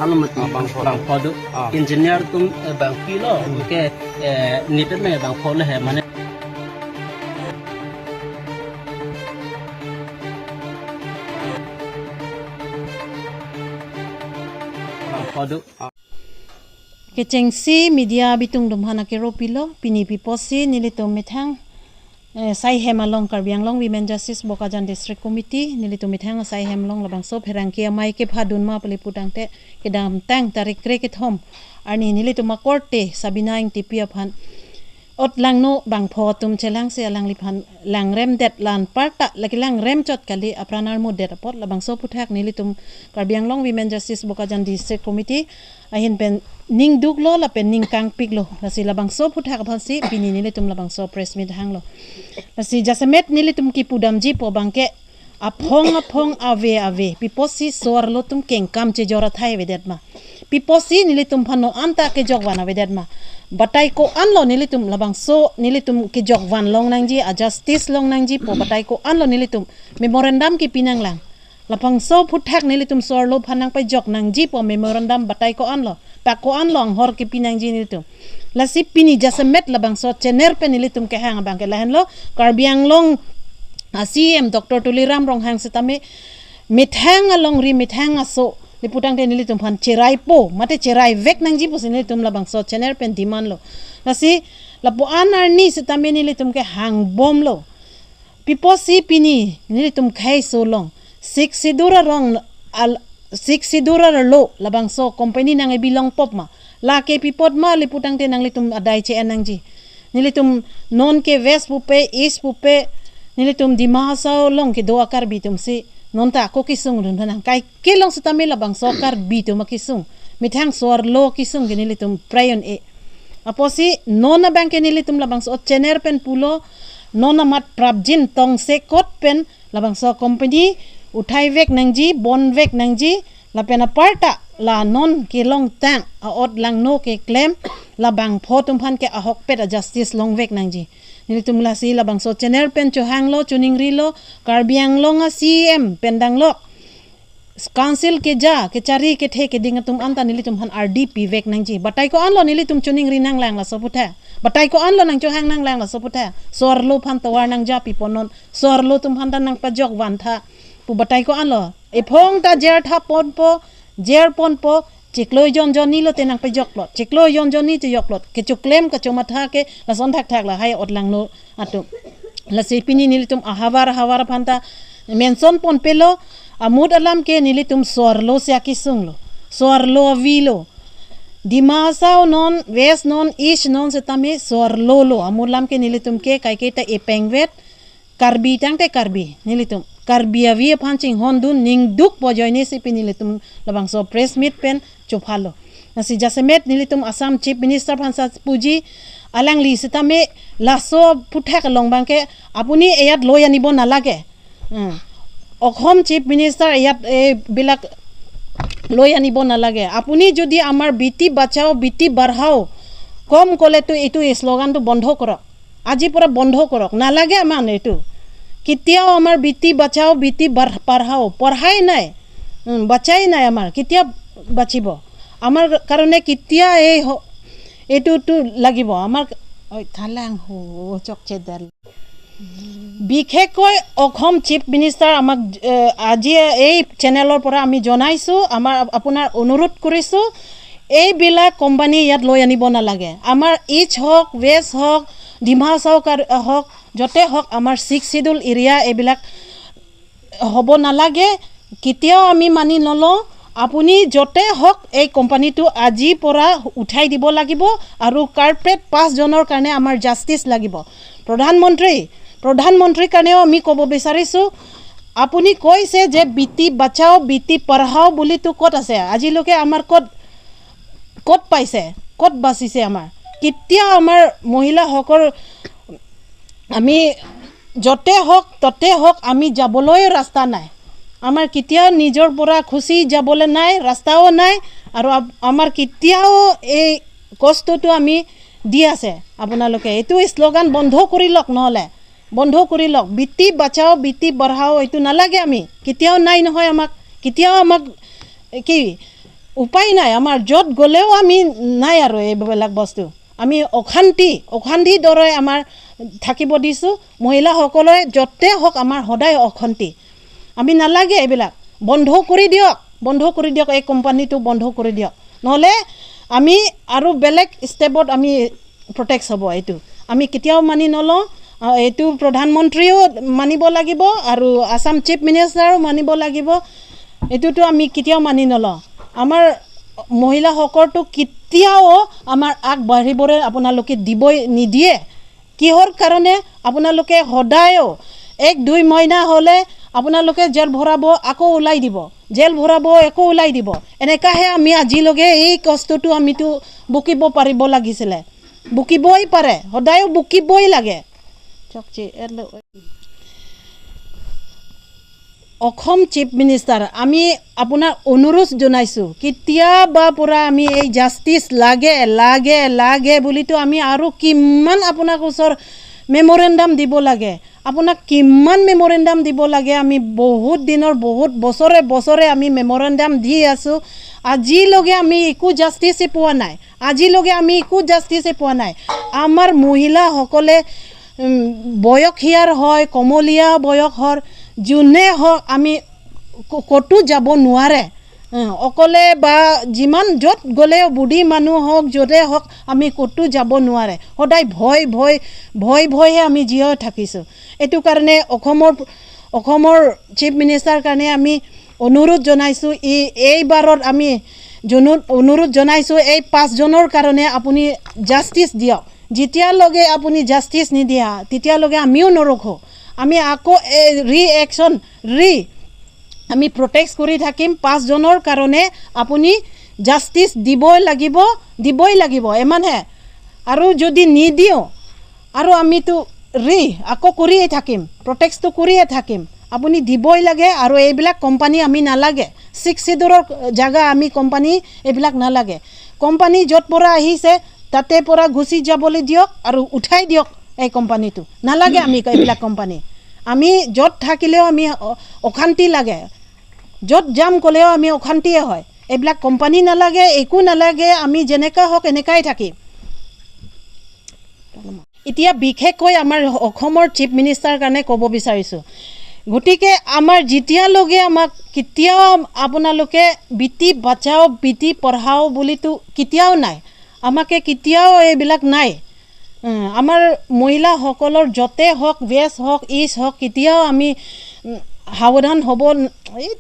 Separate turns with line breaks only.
Pradhan Mantri bang phodu engineer tum bang pilo ke nite me bang phol he mane bang phodu
ke chengsi media bitung dum hana ke ropilo pini piposi nilitum mithang sai hemalong Karbi Anglong women justice Bokajan district committee nilitum mithang sai hemlong labang so pherang ke mai ke phadun ma pali putang te ke dam tang tarik kre ke thom arni nilitum ma korte sabina ing tipia phan ot lang no bang pho tum chelang se lang li phan lang rem det lan parta laki lang rem chot kali apranar mo det apot labang so puthak nilitum Karbi Anglong women justice Bokajan district committee ahin pen ning duk lo la pen ning kang pik lo la si labang so puthak phan si pini nilitum labang so press meet hang lo la si jasemet nilitum ki pudam ji po bangke aphong aphong ave ave piposi sor lo tum keng kam che jora thai vedet ma piposi nilitum phano anta ke jogwana vedet ma batai ko anlo nilitum labang so nilitum ke jogwan long nangji a justice long nangji po batai ko anlo nilitum memorandum ki pinang lang lapang so phuthak nilitum sor lo phanang pa jok nangji po memorandum batai ko anlo pa ko anlo hor ki pinang ji nilitum lasi pini jasemet labang so chener pe nilitum ke hang bang ke lahen lo Karbi Anglong CM Dr. Tuliram Ronghang setame mithang along ri mithang aso liputang te nilitum phan cherai po mate cherai vek nangji po nilitum labang so chener pen demand lo lasi lapo anar ni setame nilitum ke hang bom lo piposi pini nilitum khai so long six sidura rong al six sidura lo labang so company nang bilong pop ma la ke pipot ma liputang te nang litum adai che nangji nilitum non ke west pupe east pupe nilitum Dimasa long ke doa kar bitum si non ta ko kisung run thanang kai ke long sutame labang so kar bitum kisung mithang sor lo kisung ke nilitum prayon e aposi nona bank ke nilitum labang so chener pen pulo nona mat prabjin tong se kot pen labang so company uthai vek nangji bon vek nangji la pen aparta la non ke long tang a ot lang no ke claim la bang photum phan ke ahok pet a justice long vek nangji nilitum la si labang so channel pen chohang lo chuning ri lo Karbi Anglong a CM pendang lo council ke ja ke chari ke the ke dingatum anta nilitum han RDP vek nangji batai ko anlo nilitum chuning ri nang lang la soputha batai ko anlo nang chohang nang lang la soputha sor lo phan tawar nang ja pi ponon sor lo tum han nang pa jok wan tha pu batai ko anlo e phong ta jer tha pon po jer pon po chiklo jon jon ni lo te nang pe jok lot chiklo jon jon ni che jok lot ke chuklem ka choma tha ke la son thak thak la hai ot lang no atu la se pini nilitum ahawar hawar phanta menson pon pelo amud alam ke nilitum sor lo sia kisung lo sor lo vi lo Dimasa non west non east non se tame sor lo lo amud lam ke nilitum ke kai ke ta e pengwet karbi tang te karbi nilitum Karbi avi phanching hondun ning duk po joine si pinilitum labang so press meet pen chophalo nasi jasemet nilitum Assam chief minister phansa puji alang li sitame laso puthak long bangke apuni eyat loi anibo nalage Assam chief minister eyat e bilak loi anibo nalage apuni jodi amar biti bachao biti barhao kom kole tu etu slogan tu বন্ধ কৰক আজি পৰা বন্ধ কৰক নালাগে আমাৰ এইটো কেতিয়াও আমাৰ বিটি বাচাও বিটি পঢ়াও পঢ়াই নাই বাচাই নাই আমাৰ কেতিয়া বাচিব আমাৰ কাৰণে কেতিয়া এই এইটোতো লাগিব আমাৰ থালাং হো চকচেদাল বিশেষকৈ অসম চিফ মিনিষ্টাৰ আমাক আজি এই চেনেলৰ পৰা আমি জনাইছোঁ আমাৰ আপোনাৰ অনুৰোধ কৰিছোঁ এইবিলাক কোম্পানী ইয়াত লৈ আনিব নালাগে আমাৰ ইষ্ট হওক ৱেষ্ট হওক ডিমাচা হওক য'তে হওক আমাৰ ছিক্স চিডিউল এৰিয়া এইবিলাক হ'ব নালাগে কেতিয়াও আমি মানি নলওঁ আপুনি য'তে হওক এই কোম্পানীটো আজিৰ পৰা উঠাই দিব লাগিব আৰু কাৰ্পেট 5জনৰ কাৰণে আমাৰ জাষ্টিছ লাগিব প্ৰধানমন্ত্ৰীৰ কাৰণেও আমি ক'ব বিচাৰিছোঁ আপুনি কৈছে যে বিটি বাচাও বিটি পঢ়াও বুলিতো ক'ত আছে আজিলৈকে আমাৰ ক'ত ক'ত পাইছে ক'ত বাচিছে আমাৰ কেতিয়া আমাৰ মহিলাসকল আমি য'তে হওক ত'তে হওক আমি যাবলৈ ৰাস্তা নাই আমাৰ কেতিয়াও নিজৰ পৰা খুচি যাবলৈ নাই ৰাস্তাও নাই আৰু আমাৰ কেতিয়াও এই কষ্টটো আমি দি আছে আপোনালোকে এইটো শ্লোগান বন্ধ কৰি লওক নহ'লে বন্ধ কৰি লওক বিটি বাচাও বিটি বঢ়াও এইটো নালাগে আমি কেতিয়াও নাই নহয় আমাক কেতিয়াও আমাক কি উপায় নাই আমাৰ, য'ত গ'লেও আমি নাই আৰু এইবিলাক বস্তু আমি অশান্তিৰ দৰে আমাৰ থাকিব দিছোঁ। মহিলাসকলে য'তে হওক আমাৰ সদায় অশান্তি, আমি নালাগে এইবিলাক, বন্ধ কৰি দিয়ক, বন্ধ কৰি দিয়ক, এই কোম্পানীটো বন্ধ কৰি দিয়ক, নহ'লে আমি আৰু বেলেগ ষ্টেপত আমি প্ৰটেক্ট হ'ব। এইটো আমি কেতিয়াও মানি নলওঁ। এইটো প্ৰধানমন্ত্ৰীও মানিব লাগিব আৰু আছাম চিফ মিনিষ্টাৰো মানিব লাগিব। এইটোতো আমি কেতিয়াও মানি নলওঁ। আমাৰ মহিলাসকলটো কেতিয়াও আমাৰ আগবাঢ়িবলৈ আপোনালোকে দিবই নিদিয়ে। কিহৰ কাৰণে আপোনালোকে সদায়ো 1-2 মহিনা হ'লে আপোনালোকে জেল ভৰাব, আকৌ ওলাই দিব, জেল ভৰাব, আকৌ ওলাই দিব। এনেকুৱাহে আমি আজিলৈকে এই কষ্টটো আমিতো বুকিব পাৰিব লাগিছিলে, বুকিবই পাৰে, সদায়ো বুকিবই লাগে। অসম চিফ মিনিষ্টাৰ, আমি আপোনাক অনুৰোধ জনাইছোঁ, কেতিয়াবা পৰা আমি এই জাষ্টিছ লাগে লাগে লাগে বুলিতো আমি আৰু কিমান আপোনাক ওচৰ মেমৰেণ্ডাম দিব লাগে, আপোনাক কিমান মেমৰেণ্ডাম দিব লাগে। আমি বহুত দিনৰ, বহুত বছৰে বছৰে আমি মেমৰেণ্ডাম দি আছোঁ, আজিলৈকে আমি একো জাষ্টিছে পোৱা নাই, আজিলৈকে আমি একো জাষ্টিছে পোৱা নাই। আমাৰ মহিলাসকলে বয়সীয়াৰ হয়, কমলীয়া বয়সৰ যোনে হওক, আমি ক'তো যাব নোৱাৰে অকলে, বা যিমান য'ত গ'লেও বুঢ়ী মানুহ হওক য'তে হওক আমি ক'তো যাব নোৱাৰে, সদায় ভয় ভয় ভয় ভয়হে আমি জীয়াই থাকিছোঁ। এইটো কাৰণে অসমৰ চিফ মিনিষ্টাৰ কাৰণে আমি অনুৰোধ জনাইছোঁ, এইবাৰত আমি অনুৰোধ জনাইছোঁ, এই 5জনৰ কাৰণে আপুনি জাষ্টিছ দিয়ক। যেতিয়ালৈকে আপুনি জাষ্টিছ নিদিয়া তেতিয়ালৈকে আমিও নৰখোঁ, আমি আকৌ ৰিএকশ্যন আমি প্ৰটেক্ট কৰি থাকিম। 5জনৰ কাৰণে আপুনি জাষ্টিছ দিবই লাগিব, দিবই লাগিব, ইমানহে। আৰু যদি নিদিওঁ আৰু আমিতো আকৌ কৰিয়ে থাকিম, প্ৰটেক্টটো কৰিয়ে থাকিম। আপুনি দিবই লাগে। আৰু এইবিলাক কোম্পানী আমি নালাগে, 6 চিডৰৰ জেগা আমি কোম্পানী এইবিলাক নালাগে। কোম্পানী য'ত পৰা আহিছে তাতে পৰা গুচি যাবলৈ দিয়ক আৰু উঠাই দিয়ক এই কোম্পানীটো, নালাগে আমি এইবিলাক কোম্পানী। আমি য'ত থাকিলেও আমি অশান্তি লাগে, য'ত যাম ক'লেও আমি অশান্তিয়ে হয়। এইবিলাক কোম্পানী নালাগে, একো নালাগে, আমি যেনেকুৱা হওক এনেকুৱাই থাকিম। এতিয়া বিশেষকৈ আমাৰ অসমৰ চিফ মিনিষ্টাৰ কাৰণে ক'ব বিচাৰিছোঁ, গতিকে আমাৰ যেতিয়ালৈকে আমাক কেতিয়াও আপোনালোকে বেটি বচাও বেটি পঢ়াও বুলিতো কেতিয়াও নাই, আমাকে কেতিয়াও এইবিলাক নাই। আমাৰ মহিলাসকলৰ য'তে হওক, ৱেষ্ট হওক, ইষ্ট হওক, কেতিয়াও আমি সাৱধান হ'ব। এই